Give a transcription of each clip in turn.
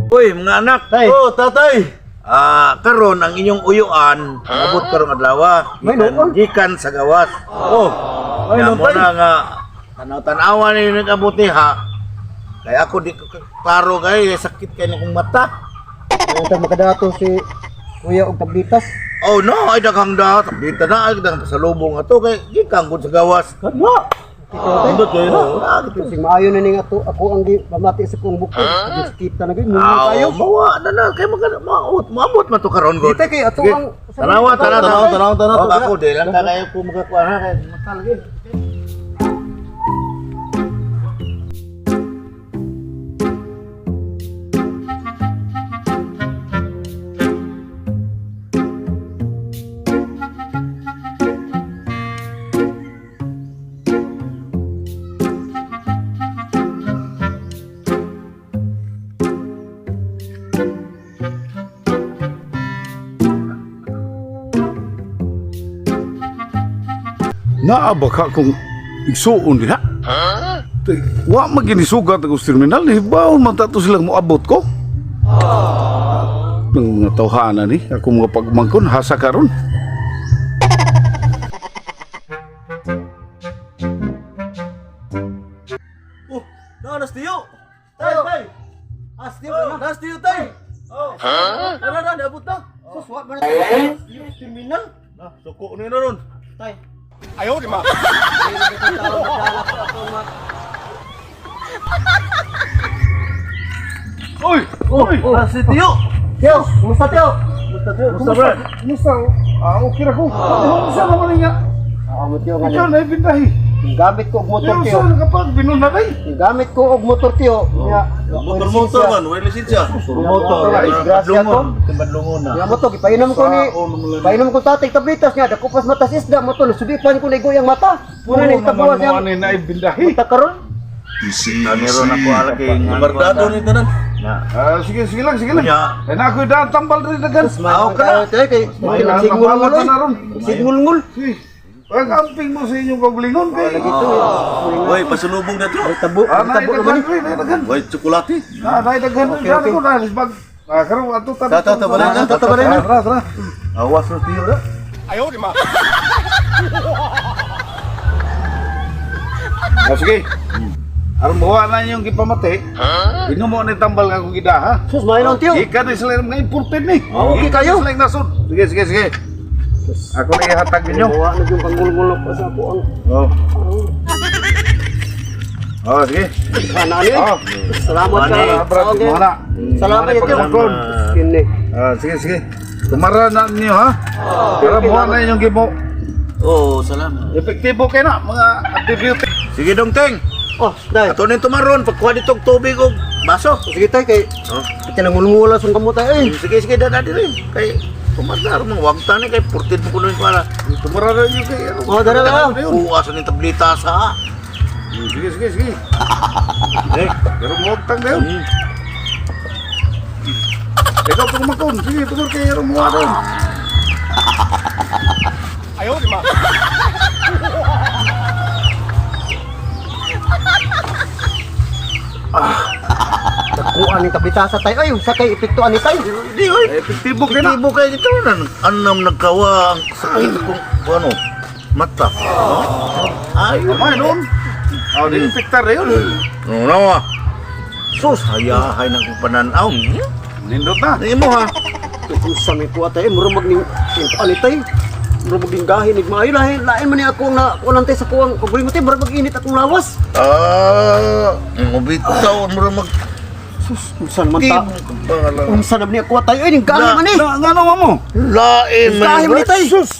Uy, mga anak. Tay. Oh, tatay. Ah, karon ang inyong uyuan, abot karong adlaw. May noon. Gikan sa gawas. Oh. Ay, Ay, no, mo tay. na nga tanaw-tanawa ni nag-abot ni ha. Kaya ako di ko klaro kay sakit kay akong mata. Ay, makadato si Kuya og tablitas. Oh no, ay daghang da, dito na ay daghang pasalubong ato kay gikan gud sa gawas. Kana. Ikaw Indot kayo na. tay. Sing maayo na ning ato ako ang gi pamati sa kong bukod. Kita na gyud mo Aw, kayo. mawa na na kay maga maabot, maabot man to karon gud. Kita kay ato Sige. ang Tanawa, tanawa, Tanaw, tanaw, tanaw. Oh, ako di lang ka kayo ko makakuha na kay mata lagi. Naa ba ka kung igsuon diha? Tay, wa maginisugat ako sa terminal, hibaon man tato silang moabot ko. Ang mga tawhana ni, ako mga pagmangkon, hasa karon. Oh, na nas tiyo. Tay, tay. As tiyo Oh, na. nas tiyo, tay. Oh. Tara na, niabot na. Sus, wa man na terminal. Na, suko ni na ron. Tay. Ayaw, di ma. Oy! Oy! Oh, nas tiyo. Tiyo, kumusta tiyo? Musta tiyo? Musta, Brad? Musta? Ah, okay ra ko. Ano sa naman nga? Ako mo tiyo nga. Ikaw na ibindahi. Yung gamit ko og motor Pero tiyo. sa kapag binunanay. Yung gamit ko og motor tiyo. Nya, Motor-motor man, way lisensya. Motor. Disgrasya ko. Timadlungon na. Nga mo to, gipainom ko ni painom ko tatay tablitas niya, dako pas mata sa isda mo to, nasudipan ko na igoy ang mata. Muna ni Puro naman tabuwas mo niya. ani na ibindahi. Mata karon. Meron ako alaki Bardado ni tanan. Na. Ah, sige, sige lang, sige lang. Nya. Eh, na ako'y daan tambal rin dagan. Aw ka. Tay kay May nagsigngulngul. na ron. Signgulngul. Sige. Ang amping mo sa inyong kaugalingon kay. Way, pasulubong na tiyo. Tabo, Ah, na tabo naman. daghan rin, na daghan. Way, tsokolate. Ah, na daghan rin. Okay, okay. Ko na bag. Ah, karon ato ta. Ta, ta, ta, balay na. Ta, ta, balay na. Tara, tara. Awas na tiyo na. Ah, sige. Aron mo na inyong gipamati. Inom mo ni tambal nga akong gida ha. Sus, maayo tiyo. Gikan ni sila mga imported ni. Ah, okay Gikan kayo. ni Sila yung nasod. Sige, sige, sige. Ako na ihatag ninyo. Wa na yung pangulngul ko sa ako ang Oh. Oh, sige. kana ni. Oh. Salamat ka. Ah, Brad, Okay. mga na. Salamat Mga na tiyo. pagmangkon. Kini. Ah, sige, sige. Tumara na ninyo ha. Para mo na inyong gimo. Oh, salamat. Epektibo kay na mga antibiotic. Sige dong ting. Oh, dai. Ato ning tumaron pagkuha ditong tubig og baso. Sige tay kay Oh. tinangulngula sa kamot tay. Eh. Sige sige dada diri. Kay tumadar mo wag tani kay purtid mo kuno para. Tumara na ninyo kay ano. Oh, dara na. Kuha sa ning tablita sa. Sige, sige, sige. Eh, Pero mo tang dayon. Ikaw pagmangkon. Sige, tumar kay aron mo aron. Dagkuan ni tablita sa tay. Ay, sa kay epekto ani tay. Di oy. Epektibo kay na. Epektibo kay dito na anam nagkawa ang sakit kong ano mata. No? Ayo. Ay, noon. Oh, di epektar yun. No nawa. Sus hayahay nang kong pananaw. Nindot na. Imo ha. Unsa may kuha tay, mura mag ning ani tay. Mura mag gahin nig maayo lain lain man ni ako na kuan tay sa kuang kaugalingon tay, mura mag init akong lawas. Ah, ngubitaw mura mag Sus, unsa naman ta? Tim. Unsa naman ni ako tay? Ay, ning gahin man ni. Na, nga naman mo. Lain man. Gahin man ni tay. Sus!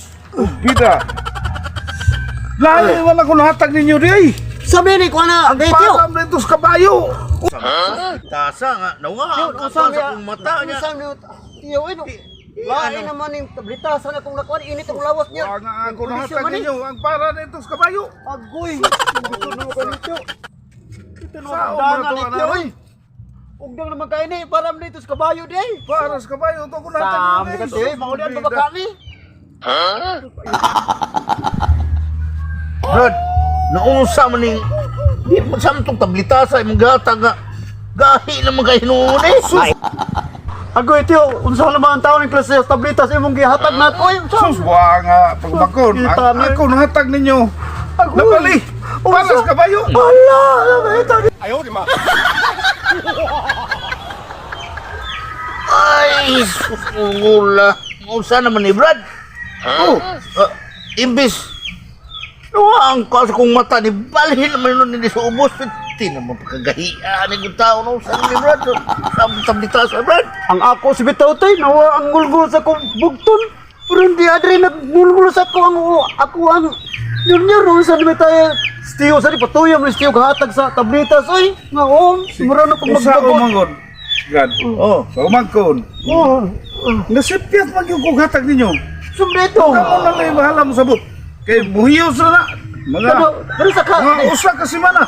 Bida! Lain wala ko nahatag ninyo di ay! Sabi ni kuan na, Ang day tiyo. palam na ito sa kabayo! Tasa nga nawa Tiyo, ang unsa sa ni kong mata niya. Unsa ni tiyo ay no. Lain naman ning tablita sa akong nakuan init akong lawas niya. Wala nga ako Kondisyon nahatag man ni. ninyo! Ang para na ito sa kabayo! Agoy. Gusto na ko nito. Ito no, Sao dana man ito, ni tiyo ano? ay. Ugdang naman kayo ni, para man dito sa kabayo di ay. Para sa kabayo ito ko nahatag Sabi ninyo! ka tiyo, maulian pa ba kami? Brad, naunsa man ning Di man samtong tablita sa imong gatag nga. Gahi naman kay hinuon eh. Sus. Agoy tiyo, unsa naman ang taon ng klase sa tablitas imong gihatag na oy, unsa? Sus, wa nga pagmakon. Kita Ang ni- ako nahatag ninyo. Agoy. Nabali. Panas kabayo. Ala, nakita ni. Ay, sus, ungula. Unsa naman ni Brad? Oh, imbis Nuwa ang kaso kong mata ni balhin naman nun ni sa ubos. Hindi naman pagkagahian ni tao no sa ni Brad. Sa tablita sa Brad. Ang ako si bitaw tay, nawa ang ngulngul sa kong bugton. Pero hindi adre nagngulngul sa ako ang ako ang junior unsa ni tayo. Stiyo sa ni patuyo mo stiyo kahatag sa tablitas oy. Nga oh, mura na kong Usa magbago. umanggon. Brad. Oh. Sa umangkon. Oh, Nasipyat man yung kong hatag ninyo. sumrito. Kamo na lang bahala mo sabot. Kay muhiyos na na. Mga Pero, pero sa ka, mga usa ka semana.